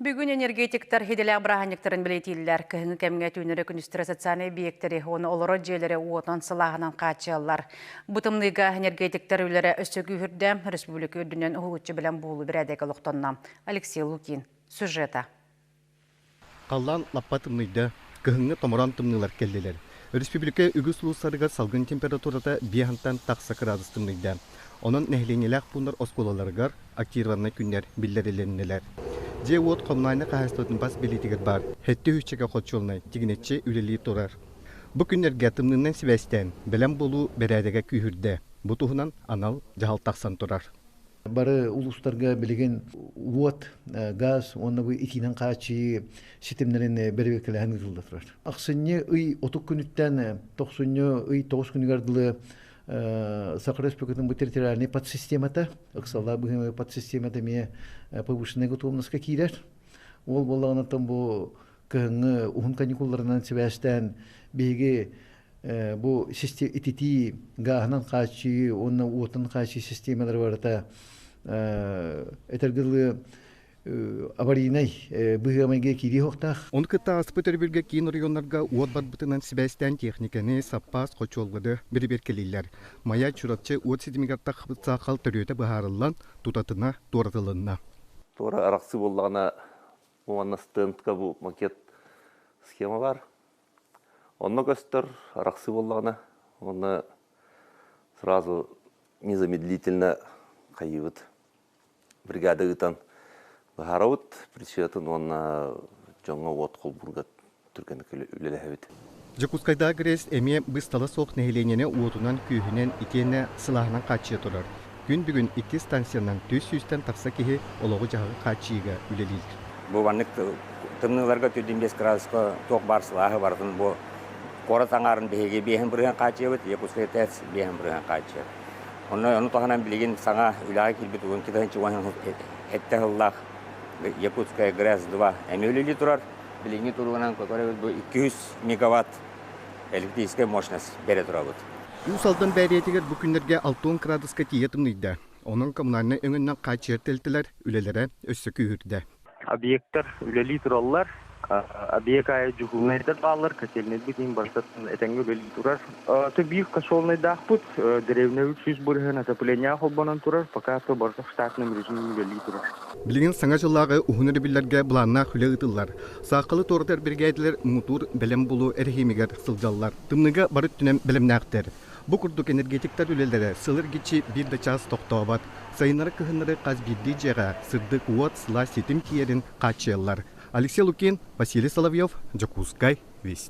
Бүгүн энергетиктэр идэлээх бырааһынньыктарын бэлиэтииллэр. Кыһыҥҥы кэмҥэ түүннэри күнүстэри социальнай эбийиэктэри уонна олорор дьиэлэри уотунан сылааһынан хааччыйаллар. Бу тымныыга энергетиктэр үлэлэрэ өссө күүһүрдэ, республика үрдүнэн уһулуччу бэлэм буолуу бэрээдэгэ олохтонно. Алексей Лукин сюжета. Халлаан лаппа тымныйда, кыһыҥҥы томороон тымныылар кэллилэр. Өрөспүүбүлүкэ үгүс улуустарыгар салгын температурата биэһантан тахса кыраадыс тымныйда. Онон нэһилиэнньэлээх пууннар оскуолаларыгар активированнай күннэр биллэрилиннилэр. Дьиэ-уот коммунальнай хаһаайыстыбатын бас билиитигэр баар сэттэ үһүччэкэ хочуолунай тигинэччи үлэлии турар. Бу күннэргэ тымныынан сибээстээн, бэлэм буолуу бэрээдэгэ күүһүрдэ. Бу туһунан анал дьаһал тахсан турар. Бары улуустарга билигин уот, газ уонна бу итиинэн хааччыйыы ситимнэрин бэрэбиэркэлээһин ыытылла турар. Ахсынньы ый 30 күнүттэн тохсунньу ый 9 күнүгэр дылы Саха Республикатын бу территориальнай подсистемата, ыксаллаах быһыы подсистемата эмиэ повышенная готовностька киирэр. Ол буоллаҕына бу кыһыҥҥы уһун каникулларынан сибээстээн биһиги бу ититии гааһынан хааччыйыы уонна уотун хааччыйыы системалара барыта этэргэ дылы аварийнай быһыамайга киирии суохтаах. Ону кытта ааспыт өрөбүлгэ киин оройуоннарга уот барбытынан сибээстээн техниканы, саппаас, хочуоллары бэрэбиэркэлииллэр. Майа, Чурапчы уот ситимигэр тахсыбыт саахал төрүөтэ быһаарыллан, тутатына туоратылынна. Туора арахсыы буоллаҕына, уонна стендка бу макет схема бар. Онно көстөр арахсыы буоллаҕына, уонна сразу незамедлительно хайыыбыт. Бригада ыытан быһаарабыт причинатын уонна дьоҥҥо уот холбуурга түргэнник үлэлэһэбит. Дьокуускайдааҕы ГРЭС эмиэ быыстала суох нэһилиэнньэни уотунан-күүһүнэн итиэннэ сылааһынан хааччыйа турар. Күн бүгүн икки станциянан 400-тэн тахса киһи олоҕу-дьаһаҕы хааччыйыыга үлэлиир. Бу маннык тымныыларга 45 градуска туох баар сылааһы барытын бу куорат аҥаарын биһиги биэһин бырыһыан хааччыйабыт, Якутскай ТЭЦ биэһин бырыһыан хааччыйар. Онно ону таһынан билигин саҥа үлэҕэ киирбит уон тыһыынча уон сэттэ сыллаах Якутская ГРЭС-2 эмиэ үлэлии турар. Билиҥҥи туругунан көрөбүт бу 200 мегаватт электрическэй мощность бере турабыт. Уус Алдан бээрийэтигэр бу күннэргэ 60 кыраадыска тиийэ тымныйда. Онон коммунальнай өҥөннөн хааччыйар тэрилтэлэр үлэлэрэ өссө күүһүрдэ. Объектар үлэлии тураллар. Объект аайы дьуһуурунайдар бааллар, котельнайбыт иһин барытын этэҥҥэ үлэлии турар. То биир косольнайдаахпыт, дэриэбинэбит 100% отопление холбонон турар, пока то барыта в штатном режиме үлэлии турар. Билигин Саҥа дьыллааҕы уһун өрөбүллэргэ былааннаах үлэ ыытыллар. Саахалы туоратар биригээдэлэр муҥутуур бэлэм булуу эрэһиимигэр сылдьаллар. Тымныыга бары өттүнэн бэлэмнээхтэр. Бу курдук энергетиктэр үлэлэрэ сыл эргиччи биир да чаас тохтообот. Сайыннары-кыһыннары хас биирдии дьиэҕэ сырдык уот, сылаас ситим тиийэрин хааччыйаллар. Алексей Лукин, Василий Соловьев, Дьокуускай, Вести.